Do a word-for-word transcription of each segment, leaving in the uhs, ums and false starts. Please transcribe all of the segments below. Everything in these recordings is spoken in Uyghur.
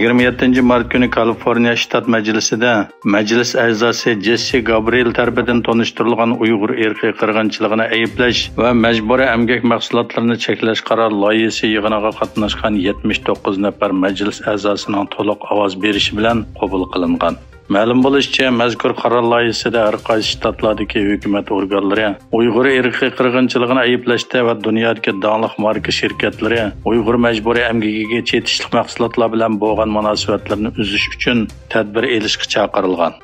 يىگىرمە يەتتىنچى مارت كۈنى كالىفورنىيە شتات مەجلىسىدە مەجلىس ئەزاسى جېسسى گابرىيېل تەرىپىدىن تونۇشتۇرۇلغان ئۇيغۇر ئىرقىي قىرغىنچىلىقىنى ئەيىبلەش ۋە مەجبۇرىي ئەمگەك مەھسۇلاتلىرىنى چەكلەش قارار لايىھىسى يىغىنىغا قاتناشقان يەتمىش توققۇز نەپەر مەجلىس ئەزاسىنىڭ تولۇق ئاۋاز بېرىشى بىلەن قوبۇل قىلىنغان. مەلۇم بولۇشىچە، مەزكۇر قارار لايىھىسىدە ھەر قايسى شتاتلاردىكى ھۆكۈمەت ئورگانلىرى ئۇيغۇر ئىرقىي قىرغىنچىلىقىنى ئەيىبلەشتە ۋە دۇنيادىكى داڭلىق ماركا شىركەتلىرى ئۇيغۇر مەجبۇرىي ئەمگىكىگە چېتىشلىق مەھسۇلاتلار بىلەن بولغان مۇناسىۋەتلىرىنى ئۈزۈش ئۈچۈن تەدبىر ئېلىشقا چاقىرىلغان.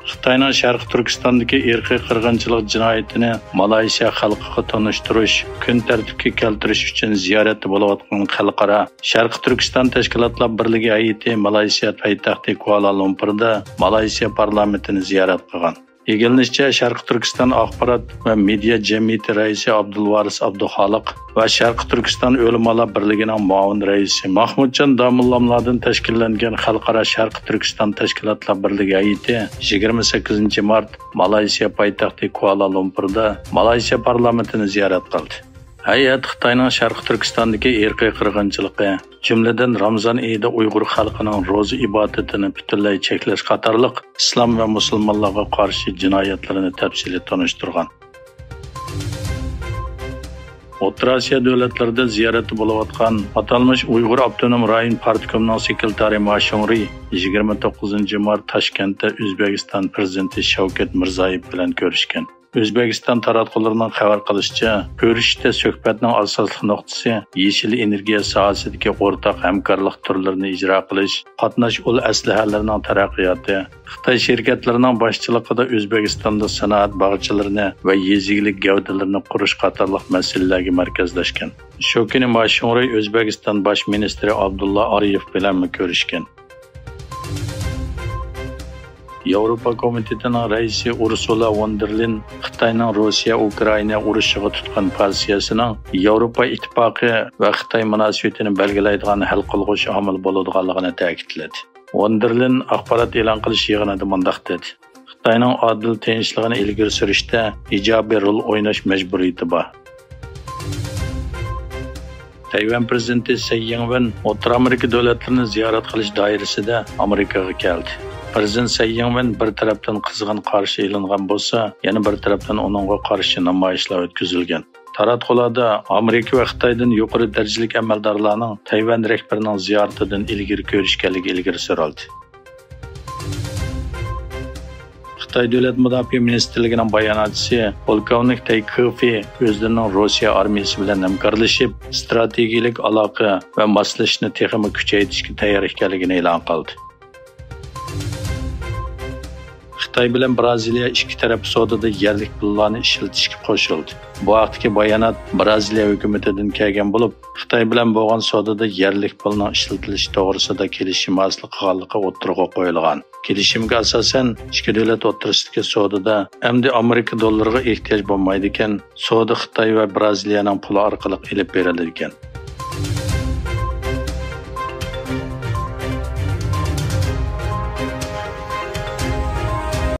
خىتاينىڭ شەرقىي تۈركىستاندىكى ئىرقىي قىرغىنچىلىق جىنايىتىنى مالايسىيا خەلقىگە تونۇشتۇرۇش، كۈن تەرتىپكە كەلتۈرۈش ئۈچۈن زىيارەتتە بولۇۋاتقان خەلقئارا شەرقىي تۈركىستان تەشكىلاتلار بىرلىكى ھەيئىتى مالايسىيا پايتەختى كۇئالا-لۇمپۇردا مالايسىيا پارلامېنتىنى زىيارەت قىلغان. ئىگىلىنىشىچە، شەرقىي تۈركىستان ئاخبارات ۋە مېدىيا جەمئىيىتى رەئىسى ئابدۇلۋارىس ئابدۇخالىق ۋە شەرقىي تۈركىستان ئۆلىمالار بىرلىكىنىڭ مۇئاۋىن رەئىسى ماخمۇتجان داموللاملاردىن تەشكىللەنگەن خەلقئارا شەرقىي تۈركىستان تەشكىلاتلار بىرلىكى ھەيئىتى يىگىرمە سەككىزىنچى مارت مالايسىيا پايتەختى كۇئالا-لۇمپۇردا مالايسىيا پارلامېنتىنى زىيارەت قىلدى. ھەيئەت خىتاينىڭ شەرقىي تۈركىستاندىكى ئىرقىي قىرغىنچىلىقى، جۈملىدىن رامزان ئېيىدا ئۇيغۇر خەلقىنىڭ روزا ئىبادىتىنى پۈتۈنلەي چەكلەش قاتارلىق ئىسلام ۋە مۇسۇلمانلارغا قارشى جىنايەتلىرىنى تەپسىلىي تونۇشتۇرغان. ئوتتۇرا ئاسىيا دۆلەتلىرىدە زىيارەتتە بولۇۋاتقان ئاتالمىش ئۇيغۇر ئاپتونوم رايون پارتكومىنىڭ سېكرېتارى ما شۇڭرۇي يىگىرمە توققۇزىنچى مارت تاشكەنتتە ئۆزبېكىستان پىرېزىدېنتى شەۋكەت مىرزىيېۋ بىلەن كۆرۈشكەن. ئۆزبېكىستان تاراتقۇلىرىنىڭ خەۋەر قىلىشىچە، كۆرۈشۈشتە سۆھبەتنىڭ ئاساسلىق نۇقتىسى يېشىل ئېنېرگىيە ساھەسىدىكى ئورتاق ھەمكارلىق تۈرلىرىنى ئىجرا قىلىش، قاتناش ئۇل ئەسلىھەلىرىنىڭ تەرەققىياتى، خىتاي شىركەتلىرىنىڭ باشچىلىقىدا ئۆزبېكىستاندا سانائەت باغچىلىرىنى ۋە يېزا ئىگىلىك گەۋدىلىرىنى قۇرۇش قاتارلىق مەسىلىلەرگە مەركەزلەشكەن. شۇ كۈنى ما شۇڭرۇي ئۆزبېكىستان باش مىنىستىرى ئابدۇللا ئارىيېف بىلەنمۇ كۆرۈشكەن. ياۋروپا كومىتېتىنىڭ رەئىسى ئۇرسۇلا ۋون دېر لېين خىتاينىڭ روسىيە، ئۇكرائىنا ئۇرۇشىغا تۇتقان پوزىتسىيەسىنىڭ ياۋروپا ئىتتىپاقى ۋە خىتاي مۇناسىۋىتىنى بەلگىلەيدىغان ھەل قىلغۇچ ئامىل بولىدىغانلىقىنى تەكىتلىدى. ۋون دېر لېين ئاخبارات ئېلان قىلىش يىغىنىدا مۇنداق دېدى: خىتاينىڭ ئادىل تىنچلىقىنى ئىلگىرى سۈرۈشتە ئىجابىي رول ئويناش مەجبۇرىيىتى بار. تەيۋەن پىرېزىدېنتى سەي يىڭۋېن ئوتتۇرا ئامېرىكا دۆلەتلىرىنى زىيارەت قىلىش دائىرىسىدە ئامېرىكىغا كەلدى. پىرېزىدېنت سەي يىڭۋېن بىر تەرەپتىن قىزغىن قارشى ئېلىنغان بولسا، يەنە بىر تەرەپتىن ئۇنىڭغا قارشى نامايىشلار ئۆتكۈزۈلگەن. تاراتقۇلاردا ئامېرىكا ۋە خىتايدىن يۇقىرى دەرىجىلىك ئەمەلدارلارنىڭ تەيۋەن رەھبىرىنىڭ زىيارىتىدىن ئىلگىرى كۆرۈشكەنلىكى ئىلگىرى سۈرۈلدى. خىتاي دۆلەت مۇداپىئە مىنىستىرلىكىنىڭ باياناتچىسى پولكوۋنىك تەي كېفېي ئۆزلىرىنىڭ روسىيە ئارمىيىسى بىلەن ھەمكارلىشىپ، ئىستراتېگىيىلىك ئالاقە ۋە ماسلىشىشنى تېخىمۇ كۈچەيتىشكە تەييار ئىكەنلىكىنى ئېلان قىلدى. خىتاي بىلەن بىرازىلىيە ئىككى تەرەپ سودىدا يەرلىك پۇللارنى ئىشلىتىشكە قوشۇلدى. بۇ ھەقتىكى بايانات بىرازىلىيە ھۆكۈمىتىدىن كەلگەن بولۇپ، خىتاي بىلەن بولغان سودىدا يەرلىك پۇلنىڭ ئىشلىتىلىشى توغرىسىدا كېلىشىم ھاسىل قىلغانلىقى ئوتتۇرىغا قويۇلغان. كېلىشىمگە ئاساسەن، ئىككى دۆلەت ئوتتۇرىسىدىكى سودىدا ئەمدى ئامېرىكا دوللىرىغا ئېھتىياج بولمايدىكەن، سودا خىتاي ۋە بىرازىلىيەنىڭ پۇلى ئارقىلىق ئېلىپ بېرىلىدىكەن.